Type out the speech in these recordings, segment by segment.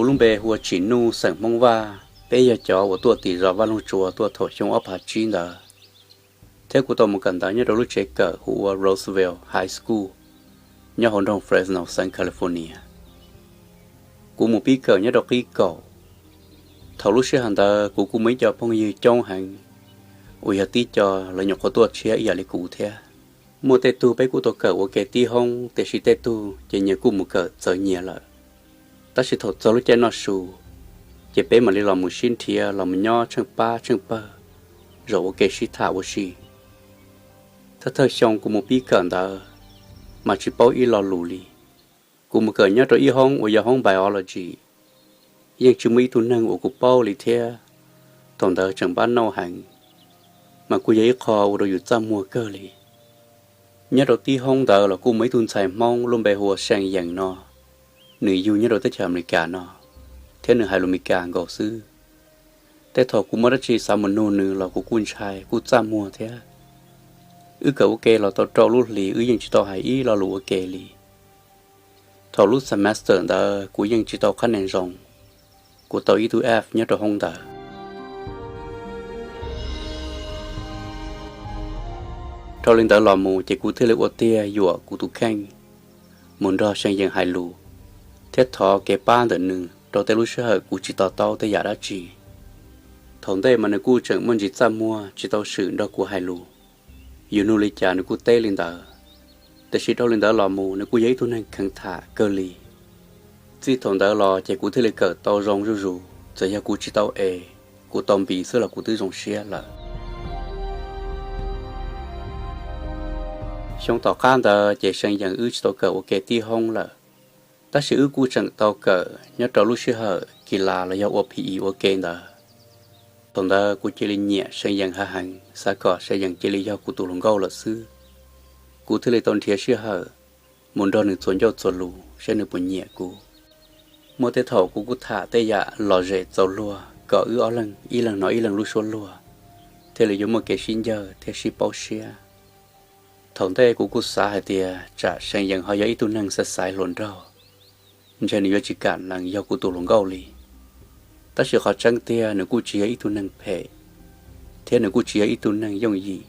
Kuv lub npe hu ua Tsim Nuj, xeem Hmoob Vaj. Peb yog cov uas tuaj tim zos Vaj Loog Tsuas tuaj thaum xyoo ob phav tsib ntawd, thiab kuv tau mus kawm ntawv nyob rau lub tsev kawm hu ua Roosevelt High School, nyob hauv nroog Fresno, xeev California. Kuv mus pib kawm nyob rau qib kaum. Thaum lub sij hawm ntawd kuv kuj muaj ib co phooj ywg coob heev, uas yog tib co lawv nyuam qhuav tuaj tshiab ib yam li kuv thiab. Muaj tej tug peb kuj tau kawm ua ke tib hoob, tiam sis tej tug ces nyias kuj mus kawm txawv nyias lawm. Tab sis thaum txog lub caij noj su, ces peb mam li los mus sib nrhiav los mus nyob tsheej pab tsheej pawg, zaum ua ke sib tham ua si. Thawj thawj xyoo kuv mus pib kawm ntawd, mas tsis paub ib lo lus li. Kuv mus kawm nyob rau ib hoob uas yog hoob biology, yeej tsis muaj ib tug neeg uas kuv paub li thiab. Thaum ntawd tseem npab nauj heev, mas kuj yog ib qho ua rau yus txaj muag kawg li. Nyob rau tib hoob ntawd los kuj muaj ib tug ntxhais Hmoob lub npe hu ua See Yees no, nws yug nyob rau teb chaws Amelikas no, thiab nws hais lus Meskas nkaus xwb. Tej thaum kuv muaj dab tsi xav mus nug nws los kuv kuj ntshai kuj txaj muag thiab. Wb kawm ua ke los tau rau lub hlis wb yeej tsis tau hais ib lo lus ua ke li. Thaum lub semester ntawd kuv yeej tsis tau qhab nees zoo, kuv tau ib tug F nyob rau hoob ntawd. Dhau li ntawd los mus ces kuv thiaj li ua tiag yuam kuv tus kheej mus nrog See Yees hais lus, thiab thov kev pab ntawm nws rau tej lub sij hawm kuv tsis to taub tej yam dab tsi. Thaum ntej mas nws kuj tseem muaj ntsis txaj muag tsis tau swm nrog kuv hais lus, yus nug li cas nws kuj teb li ntawd. Tiam sis dhau li ntawd los mus nws kuj yog ib tug neeg kheev tham kawg li. Txij thaum ntawd los ces kuv thiaj li kawm tau zoo zuj zus, txawm yog kuv tsis tau A, kuv tau B xwb los kuv twb zoo siab lawm. Xyoo tom qab ntawd ces See Yees wb tsis tau kawm ua ke tib hoob lawm, tab sis wb kuj tseem tau kawm nyob rau lub sij hawm kis las los yog ua P E ua ke ntawd. Thaum ntawd kuv cia li nyiam See Yees hav heev, xav kom See Yees cia li yog kuv tus hluas nkauj lawm xwb. Kuv thiaj li tau nrhiav sij hawm mus nrog nws txuas ncauj txuas lus saib nws puas nyiam kuv. Muaj tej thaum kuv kuj tham tej yam lom zem txaus luag kom wb ob leeg ib leeg hnov ib leeg lub suab luag, thiaj li yuav muaj kev sib ncawg thiab sib paub siab. Thaum ntej kuv kuj xav hais tias tsam See Yees ho yog ib tug neeg xaiv xaiv hluas nraug, ntshe nws yuav tsis kam lees yog kuv tus hluas nkauj li. Tab sis qhov tseeb tiag nws kuj tsis yog ib tug neeg phem, thiab nws kuj tsis yog ib tug neeg yooj yim.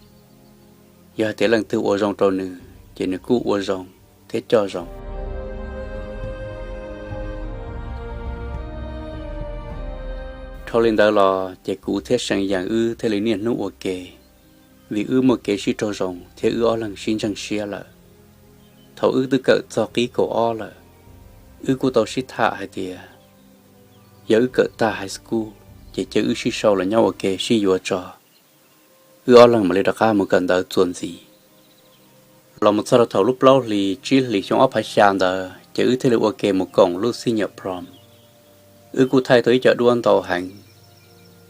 Yog hais tias leej twg ua zoo rau nws ces nws kuj ua zoo thiab coj zoo. Dhau li ntawd los ces kuv thiab See Yees wb thiaj li niaj hnub ua ke, vim wb muaj kev sib raug zoo thiab wb ob leeg sib ntseeg siab lawm. Thaum wb twb kawm txog qib kaum ob lawm, wb kuj tau sib tham hais tias yog wb kawm tag high school ces cia wb sib sau los nyob ua ke sib yuav tso, wb ob leeg mam li rov qab mus kawm ntawv txuas ntxiv. Los mus txog rau thaum lub plaub hlis tsib hlis xyoo ob phav xya ntawd ces wb thiaj li ua ke mus koom lub senior prom. Wb kuj thaij tau ib co duab ntau heev,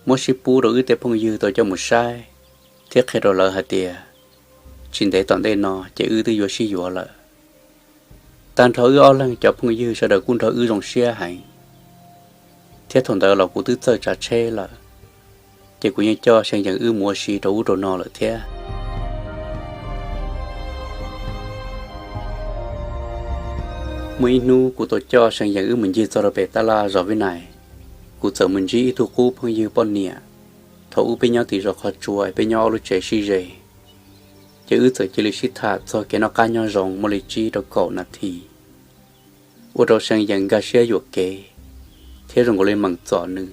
muab sib pub rau wb tej phooj ywg tau coj mus saib, thiab qhia rau lawv hais tias tsis ntev tom ntej no ces wb twb yuav sib yuav lawm. Tag nrho wb ob leeg cov phooj ywg sawv daws kuj nrog wb zoo siab heev, thiab thaum ntawd los kuv twb txawj tsav tsheb lawm, ces kuv yeej coj See Yees wb mus ua si rau ub rau no lawm thiab. Muaj ib hnub kuv tau coj See Yees wb mus ncig txog rau pem tab laj zos Vib Nais, kuv txawm mus ntsib ib tug qub phooj ywg poj niam. Thaum ub peb nyob tim zos qhov tsua es peb nyob ob lub tsev sib ze, ces wb txawm cia li sib tham txog kev noj qab nyob zoo muaj li tsib rau kaum nas this, ua rau See Yees nkag siab yuam kev, thiab zoo nkaus li meem txom nws,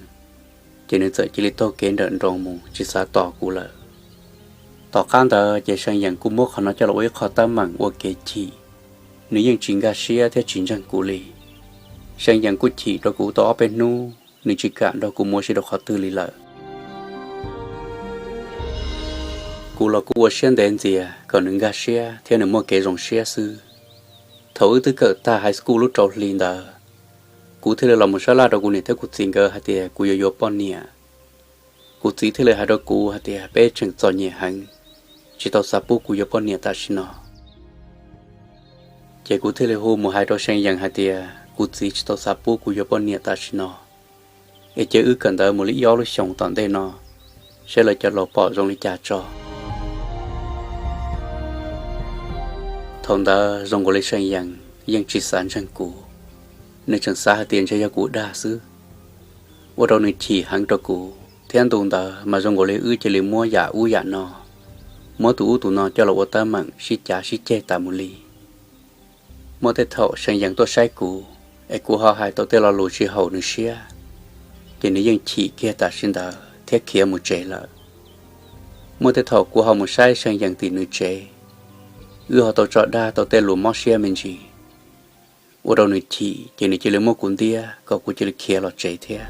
ces nws txawm cia li taug kev nrawm nroos mus tsis xav tos kuv lawm. Tom qab ntawd ces See Yees kuj muab qhov no coj los ua ib qho teeb meem ua kev chim, nws yeej tsis nkag siab thiab tsis ntseeg kuv li. See Yees kuj chim rau kuv tau ob peb hnub, nws tsis kam nrog kuv mus ua si rau qhov twg li lawm. Kuv los kuj ua siab ntev ntxias kom nws nkag siab thiab nws muaj kev zoo siab xwb. Thaum wb twb kawm tag high school lub rau hli ntawd, kuv thiaj li los mus sab laj rau kuv niam thiab kuv txiv nkawd hais tias kuv yuav yuav poj niam. Kuv txiv thiaj li hais rau kuv hais tias peb tseem txom nyem heev, tsis tau xav pub kuv yuav poj niam tam sim no. Ces kuv thiaj li hu mus hais rau See Yees hais tias kuv txiv tsis tau xav pub kuv yuav poj niam tam sim no, es cia wb kawm ntawv mus li ib ob lub xyoos tom ntej no, saib lawv cov laus pom zoo li cas tso. Thaum ntawd zoo nkaus li See Yees yeej tsis xav ntseeg kuv. Nws tseem xav hais tias ntshe yog kuv dag xwb, ua rau nws chim heev rau kuv thiab ntu ntawd mas zoo nkaus li wb cia li muab yam ub yam no, muab tus ub tus no coj los ua teeb meem sib cav sib ceg tas mus li. Muaj tej thaum See Yees tuaj saib kuv es kuv ho hais tau tej lo lus tsis haum nws siab, ces nws yeej chim kiag tam sim ntawd thiab khiav mus tsev lawm. Muaj tej thaum kuv ho mus saib See Yees tim nws tsev, wb ho tau tso dag tau tej lus mob siab me ntsis, ua rau nws chim ces nws cia li muab kuv ntiab kom kuv cia li khiav los tsev thiab.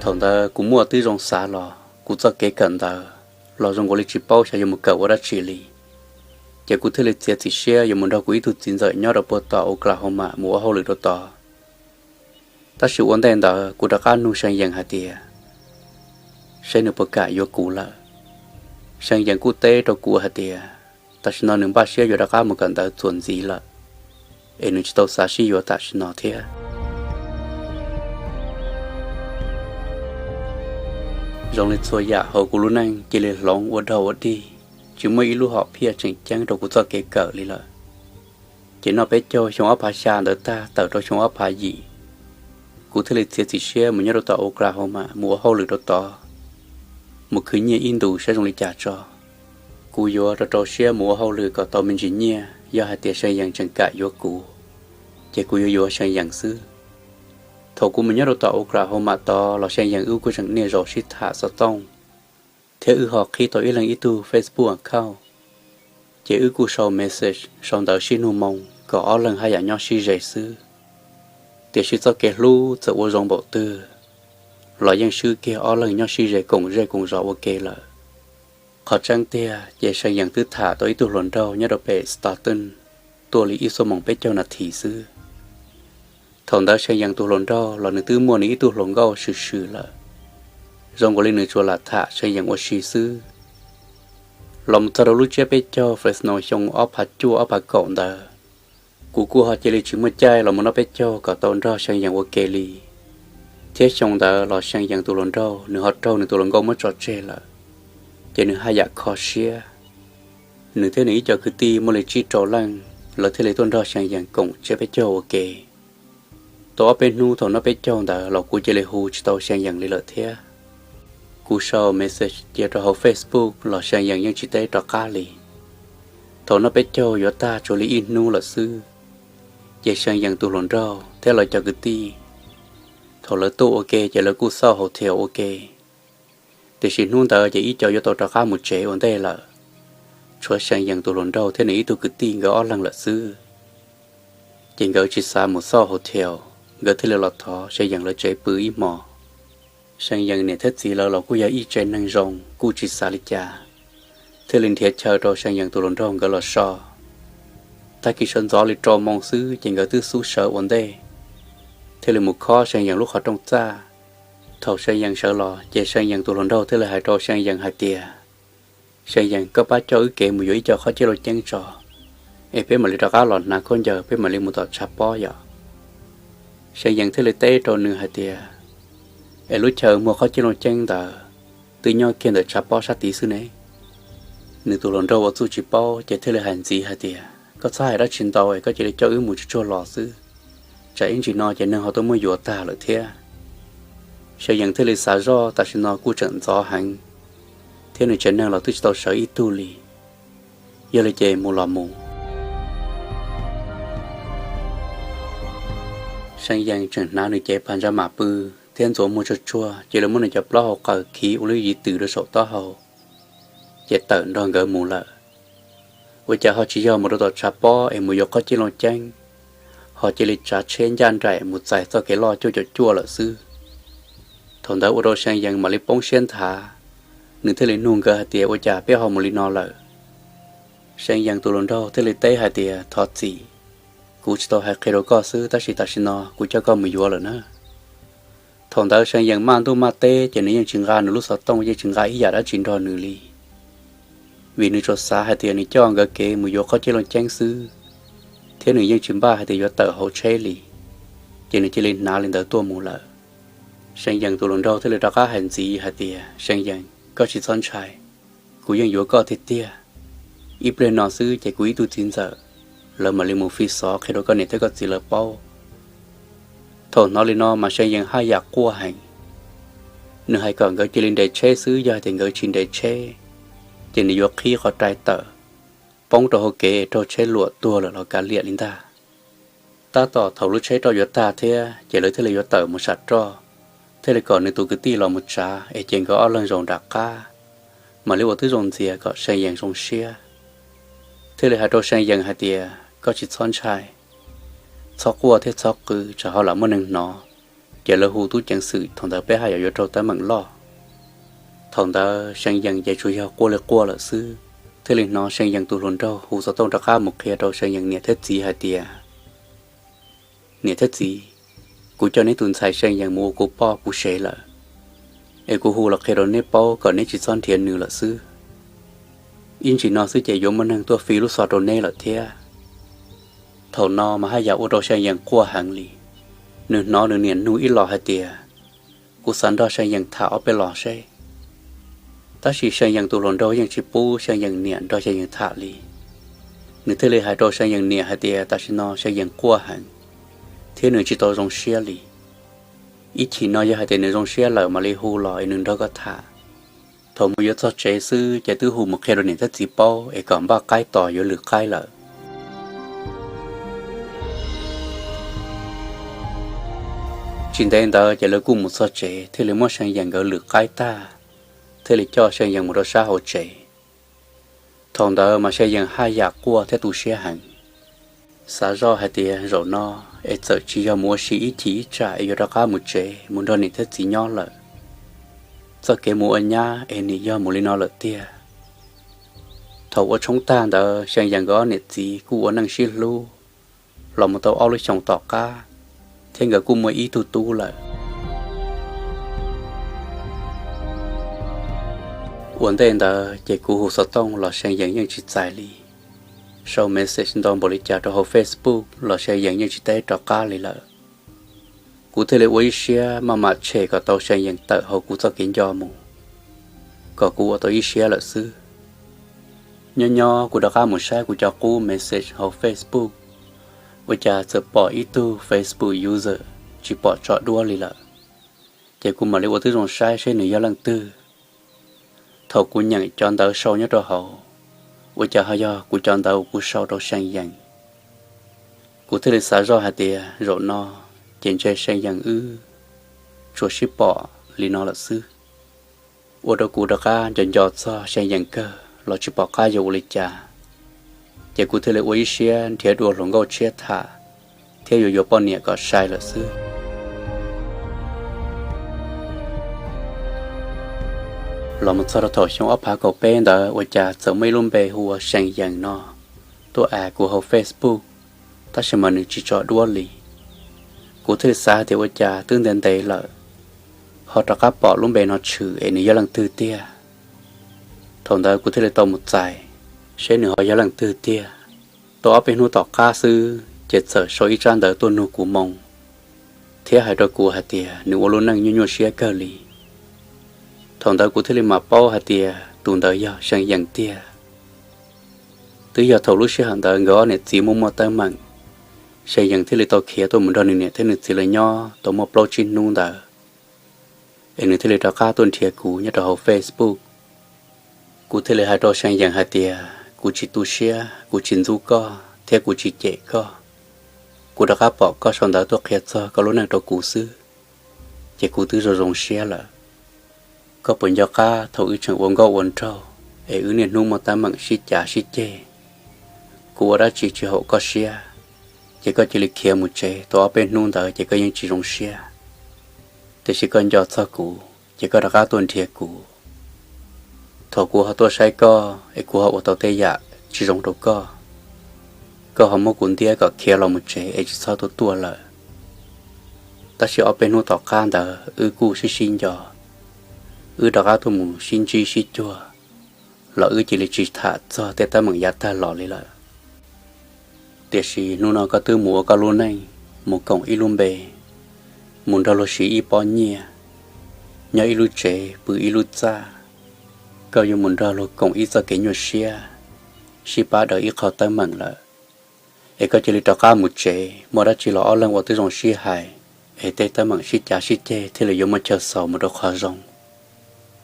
Thaum ntawd kuv muaj twb zoo xav los kuv txoj kev kawm ntawv los zoo nkaus li tsis paub xyov yuav mus kawm ua dab tsi li, ces kuv thiaj li txiav txim siab yuav mus nrog kuv ib tug txiv ntxawm nyob rau puag tom Oklahoma mus ua hauj lwm rau tod. Tab sis ua ntej ntawd kuv rov qab nug See Yees hais tias, seb nws puas kam yuav kuv lawm. See Yees kuj teb rau kuv hais tias, tam sim no nws npaj siab yuav rov qab mus kawm ntawv txuas ntxiv lawm, es nws tsis tau xav sib yuav tam sim no thiab. Zoo li txhua yam hauv kuv lub neej cia li hloov ua dog ua dig, tsis muaj ib lub hom phiaj tseem ceeb rau kuv txoj kev kawm li lawm. Ces noj peb caug xyoo ob phav xya ntawd tag tawm rau xyoo ob phav yim, kuv thiaj li txiav txim siab mus nyob rau tom Oklahoma mus ua hauj lwm rau tod, mus khwv nyiaj ib ntus saib zoo li cas tso. Kuv yuav rau rau siab mus ua hauj lwm kom tau me ntsis nyiaj, yog hais tias See Yees tseem kam yuav kuv, ces kuv yuav yuav See Yees xwb. Thaum kuv mus nyob rau tom Oklahoma tod los See Yees wb kuj tseem niaj zaus sib tham xov tooj, thiab wb ho qhib tau ib leeg ib tug Facebook account, ces wb kuj sau message sau ntawv sib nug moo kom ob leeg haj yam nyob sib ze xwb. Tiam sis txoj kev hlub txawm ua zoo npaum twg los yeej swb kiag ob leeg nyob sib ze koom zej koom zos ua ke lawm. Qhov tseeb tiag ces See Yees twb tham tau ib tug hluas nraug nyob rau pem Stockton tuaj li ib xuab moos peb caug nas this xwb. Thaum ntawd See Yees tus hluas nraug los nws twb muaj nws ib tug hluas nkauj swm swm lawm, zoo nkaus li nws tsuas lam tham See Yees ua si xwb. Los mus txog rau lub tsiab peb caug Fresno xyoo ob phav cuaj ob phav kaum ntawd, kuv kuj ho cia li tsis muaj caij los mus noj peb caug kom tau nrog See Yees ua ke li. Thiab xyoo ntawd los See Yees tus hluas nraug nws ho raug nws tus hluas nkauj muab tso tseg lawm, ces nws haj yam kho siab. Nws thiab nws ib co kwv tij muaj li tsib rau leej, lawv thiaj li tuaj nrog See Yees koom tsiab peb caug ua ke. Tau ob peb hnub thaum noj peb caug ntawd los kuv cia li hu tsis tau See Yees li lawm thiab. Kuv sau message cia rau hauv Facebook los See Yees yeej tsis teb rov qab li. Thaum noj peb caug yuav tag tsuas li ib hnub lawm xwb, ces See Yees tus hluas nraug thiab lawv cov kwv tij, thaum lawv tuaj ua ke ces lawv kuj xauj hotel ua ke. Tiam sis hnub ntawd ces ib co yuav tau rov qab mus tsev ua ntej lawm, tshuav See Yees tus hluas nraug thiab nws ib tug kwv tij nkawd ob leeg lawm xwb. Ces nkawd tsis xav mus xauj hotel, nkawd thiaj li los thov See Yees lawv tsev pw ib hmos. See Yees niam thiab txiv lawv los kuj yog ib tsev neeg zoo kuj tsis xav li cas, thiaj li nrhiav chaw rau See Yees tus hluas nraug nkawd los so. Tag kis sawv ntxov li rau moo xwb ces nkawd twb xub sawv ua ntej, thiaj li mus khob See Yees lub qhov rooj txaj. Thaum See Yees sawv los ces See Yees tus hluas nraug thiaj li hais rau See Yees hais tias, See Yees, koj pab coj wb kev mus yuav ib co qhob ciaj luj ceeb tso, es peb mam li rov qab los hnav khaub ncaws peb mam li mus tom tshav pob yom. See Yees thiaj li teb rau nws hais tias, es lub chaw muag qhob ciaj luj ceeb ntawd twb nyob kiag ntawm tshav pob sab tid xwb ne. Nws tus hluas nraug ua txuj tsis paub ces thiaj li hais ntxiv hais tias, koj txhob hais dab tsi ntau es koj cia li coj wb mus tsuag tsuag los xwb, tsam ib ntsis no ces neeg ho tuaj muab yuav tag lawm thiab. See Yees thiaj li xav zoj tam sim no kuj tseem ntxov heev, thiab nws tsev neeg los twb tsis tau sawv ib tug li. Yog li ces mus los mus. See Yees tseem hnav nws cev pha ntsa mam pw thiab ntxuav muag tsuag tsuag, ces lawv muab nws cov plaub hau qaws khiv ua lub yiv twm rau saum taub hau, ces tawm nrog nkawd mus lawm. Ua cas ho tsis yog mus rau tom tshav pob es mus yuav qhob ciaj luj ceeb, ho cia li tsav tsheb ncaj nraim mus txais txoj kev loj cuaj caum cuaj lawm xwb. Thaum ntawd ua rau See Yees mam li poob siab nthav, nws thiaj li nug nkawd hais tias, ua cas peb ho mus li no lawm? See Yees tus hluas nraug thiaj li teb hais tias, thov txim, kuv tsis tau hais qhia rau koj xwb, tab sis tam sim no kuv coj koj mus yuav lawm na. Thaum ntawd See Yees maj ntuj maj teb ces nws yeej tsis nqa nws lub xov tooj, yeej tsis nqa ib yam dab tsi nrog nws li, vim nws tsuas xav hais tias nws coj nkawd kev mus yuav qhob ciaj luj ceeb xwb, thiab nws yeej tsis npaj hais tias yuav tawm hauv tsheb li, ces nws cia li hnav li ntawd tuaj mus lawm. See Yees tus hluas nraug thiaj li rov qab hais ntxiv hais tias, See Yees, koj tsis txhob ntshai, kuv yeej yuav koj tiag tiag. Ib pliag no xwb ces kuv ib tug txiv ntxawm, lawv mam li mus fi xov qhia rau koj niam thiab koj txiv lawv paub. Thaum hnov li no mas See Yees haj yam quaj heev. Nws hais kom nkawd cia li nres tsheb xwb, yog hais tias nkawd tsis nres tsheb, ces nws yuav qhib qhov rai tawm poob rau hauv kev es raug tsheb luam tuag lawm los kav liam li ntag. Tab tom thaum lub tsheb roj yuav tag thiab ces lawv thiaj li yuav tawm mus sam roj, thiaj li kom nws tus kwv tij los mus tsav es ces nkawd ob leeg zaum nram qab, mam li ua tib zoo ntxias kom See Yees zoo siab. Thiaj li hais rau See Yees hais tias, koj tsis txhob ntshai, txhob quaj thiab txhob qw, tsam ho lam muaj neeg hnov, ces lawv hu tub ceev xwm, thaum ntawd peb haj yam yuav raug teeb meem loj. Thaum ntawd See Yees ces tsuas yog quaj li quaj lawm xwb, thiaj li hnov See Yees tus hluas nraug hu xov tooj rov qab mus qhia rau See Yees niam thiab txiv hais tias, niam thiab txiv, kuv coj neb tus ntxhais See Yees mus ua kuv poj kuv sev lawm, es kuv hu los qhia rau neb paub kom neb tsis txhob nrhiav nws lawm xwb. Ib ntsis no xwb ces yuav muaj neeg tuaj fi lub xov rau neb lawm thiab. Thaum no mas haj yam ua rau See Yees quaj heev li. Nws hnov nws niam nug ib los hais tias, kuv xav nrog See Yees tham ob peb los seb. Tab sis See Yees tus hluas nraug yeej tsis pub See Yees niam nrog See Yees tham li. Nws thiaj li hais rau See Yees niam hais tias tam sim no See Yees quaj heev, thiab nws tsis tau zoo siab li. Ib chim no yog hais tias nws zoo siab lawm mam li hu los es nws nrog koj tham. Thaum mus yuav txog tsev xwb ces twb hu mus qhia rau niam thiab txiv paub es kom npaj qaib tos yuav lwm qaib lawm. Tsis ntev ntawd ces lawv kuj mus txog tsev thiaj li muab See Yees nkawd lwm qaib tag, thiaj li coj See Yees mus rau sab hauv tsev. Thaum ntawd mas See Yees haj yam quaj thiab tu siab heev. Xav zoj hais tias zaum no es txawm tsis yog mus ua si ib chim ib tsam es yuav rov qab mus tsev mus nrog niam thiab txiv nyob lawm. Txoj kev mus ua nyab es nim yog mus li no lawm tiag. Thaum ua tshoob tag ntawd See Yees nkawd ob niam txiv kuj ua neej sib hlub los mus tau ob lub xyoos tom qab, thiab nkawd kuj muaj ib tug tub lawm. Ua ntej ntawd ces kuv hu xov tooj los See Yees yeej tsis txais li, sau message ntau npaum li cas rau hauv Facebook los See Yees yeej tsis teb rov qab li lawm. Kuv thiaj li ua ib siab maj mam tshem kom tau See Yees tawm hauv kuv txoj kev nco mus, kom kuv ua tau ib siab lawm xwb. Nyob nyob kuv rov qab mus saib kuv cov qub message hauv Facebook, ua cas txawm pom ib tug Facebook user tsis pom tso duab li lawm. Ces kuv mam li ua tib zoo saib seb nws yog leej twg. Thaum kuv nyeem cov ntawv sau nyob rau hauv, ua cas ho yog kuv cov ntawv uas kuv sau rau See Yees. Kuv thiaj li xav zoj hais tias zaum no ces ntshe See Yees wb tsuas sib pom li no lawm xwb. Ua rau kuv rov qab nco nco txog See Yees kawg los tsis pom qab yuav ua li cas. Ces kuv thiaj li ua ib siab nrhiav dua hluas nkauj tshiab tham, thiab yuav yuav poj niam kom sai lawm xwb. Los mus txog rau thaum xyoo ob phav kaum peb ntawd ua cas txawm muaj ib lub npe hu ua See Yees no tuaj add kuv hauv Facebook, tab sis mas nws tsis tso duab li. Kuv thiaj li xav hais tias ua cas twb ntev ntev lawm, ho rov qab pom lub npe no tshwm es nws yog leej twg tiag. Thaum ntawd kuv thiaj li tau mus txais seb nws ho yog leej twg tiag. Tau ob peb hnub tom qab xwb ces txawm sau ib tsab ntawv tuaj nug kuv moo, thiab hais rau kuv hais tias nws ua lub neej nyuaj nyuaj siab kawg li. Thaum ntawd kuv thiaj li mam paub hais tias tus ntawd yog See Yees tiag. Twb yog thaum lub sij hawm ntawd nkawd ob niam txiv muaj muaj teeb meem, See Yees thiaj li tau khiav tuaj mus nrog nws niam thiab nws txiv lawv nyob tau muaj plaub tsib hnub ntawd, es nws thiaj li rov qab tuaj nrhiav kuv nyob rau hauv Facebook. Kuv thiaj li hais rau See Yees hais tias kuv tsis tu siab, kuv tsis ntxub koj thiab kuv tsis cem koj. Kuv rov qab pom koj sau ntawv tuaj qhia txog koj lub neej rau kuv xwb, ces kuv twb zoo zoo siab lawm. Koj puas nco qab thaum wb tseem ua nkauj ua nraug es wb niaj hnub muaj teeb meem sib cav sib ceg, kuv ua dab tsi tsis haum koj siab, ces koj cia li khiav mus tsev tau ob peb hnub ntawd ces koj yeej tsis zoo siab. Tiam sis koj nco txog kuv ces koj rov qab tuaj nrhiav kuv. Thaum kuv ho tuaj saib koj es kuv ho ua tau tej yam tsis zoo rau koj, koj ho muab kuv ntiab kom khiav los mus tsev es tsis txhob tuaj tuaj lawm. Tab sis ob peb hnub tom qab ntawd wb kuj sib sib nco, wb rov qab tuaj mus sib ntsib sib cuag, los wb cia li tsis tham txog tej teeb meem yav tag los li lawm. Tiam sis hnub no koj twb mus ua koj lub neej, mus koom ib lub npe, mus nrog luag siv ib pob nyiaj, nyob ib lub tsev pw ib lub txaj, koj yuav mus nrog luag koom ib txoj kev nyuaj siab, sib pab daws ib qho teeb meem lawm, es koj cia li rov qab mus tsev, muaj dab tsi los ob leeg ua tib zoo sib hais, es tej teeb meem sib cav sib ceg thiaj li yuav muaj chaw xaus mus rau qhov zoo.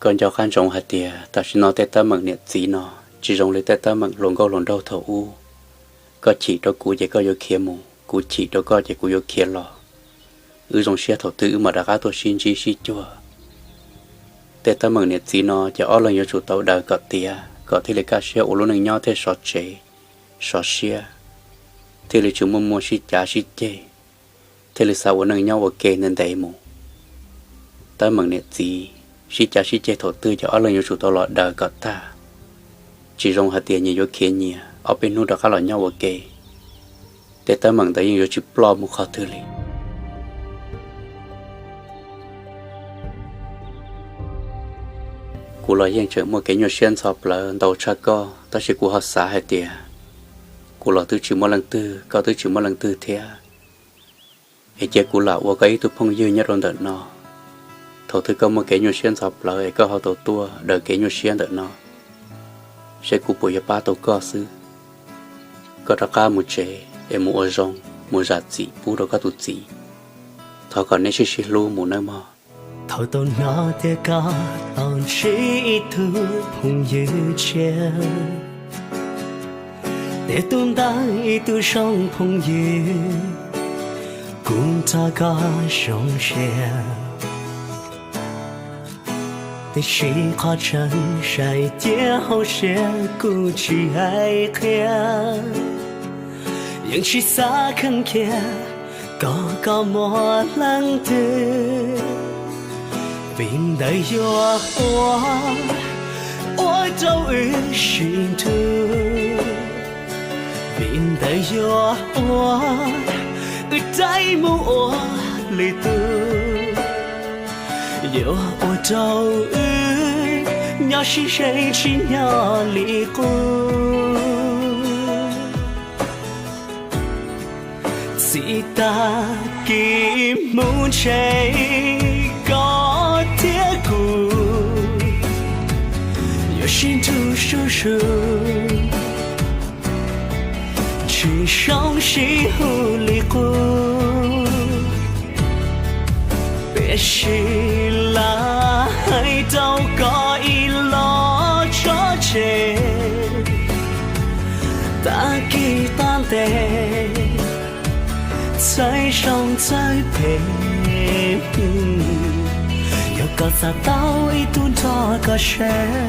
Koj nco qab ntsoov hais tias tam sim no tej teeb meem niam txiv no tsis zoo li tej teeb meem hluas nkauj hluas nraug thaum ub. Koj chim rau kuv ces koj yuav khiav mus, kuv chim rau koj ces kuv yuav khiav los. Wb zoo siab thaum twg wb mam rov qab tuaj sib ntsib sib cuag. Tej teeb meem niam txiv no ces ob leeg yuav tsum tau daws kom tiav, kom thiaj li kaj siab ua lub neej nyob thiaj sov tsev, sov siab, thiaj li tsis muaj muaj sib cav sib ceg, thiaj li xav ua neej nyob ua ke ntev ntev mus. Teeb meem niam txiv sib cav sib ceg thaum twg ces ob leeg yuav tsum tau los daws kom tag. Tsis zoo hais tias nyias yuav khiav nyias, ob peb hnub rov qab los nyob ua ke, tej teeb meem ntawd yeej yuav tsis ploj mus qhov twg li. Kuv los yeej tseem muaj kev nyuaj siab ntxhov plawv ntau tshaj koj, tab sis kuv ho xav hais tias kuv los twb tsis muaj leej twg, koj twb tsis muaj leej twg thiab, es cia kuv lam ua koj ib tug phooj ywg nyob rau ntawm no. Thaum twg koj muaj kev nyuaj siab ntxhov plawv es koj ho tau tuaj daws kev nyuaj siab ntawm no, seb kuv puas yuav pab tau koj xwb. Koj rov qab mus tsev es mus ua zoo, mus zam txim pub rau koj tus txiv. Thov kom neb sib sib hlub mus nawb mog. Thaum tau hnov tias koj tau ntsib ib tug phooj ywg tshiab, tias tus ntawd ib tug zoo phooj ywg, kuv nrog koj zoo siab. Tiam sis qhov tseeb saib cia hauv siab kuv tsis hais qhia, yeej tsis xav kheev kiag kom koj muaj leej twg, vim ntawd yuav ua, ua rau wb sib nrug, vim ntawd yuav ua wb raug mus ua lwm tus, yuav ua rau wb nyob sib ze tsis nyob li qub. Txij tag kis mus ntshe koj thiab kuv yuav sib nrug zuj zus, tsis zoo sib hu li qub. Tiam sis lam hais rau koj ib los tso tseg, tag kis tag ntev txawj zoo txawj phem, yog koj xav tau ib tug nrog koj share,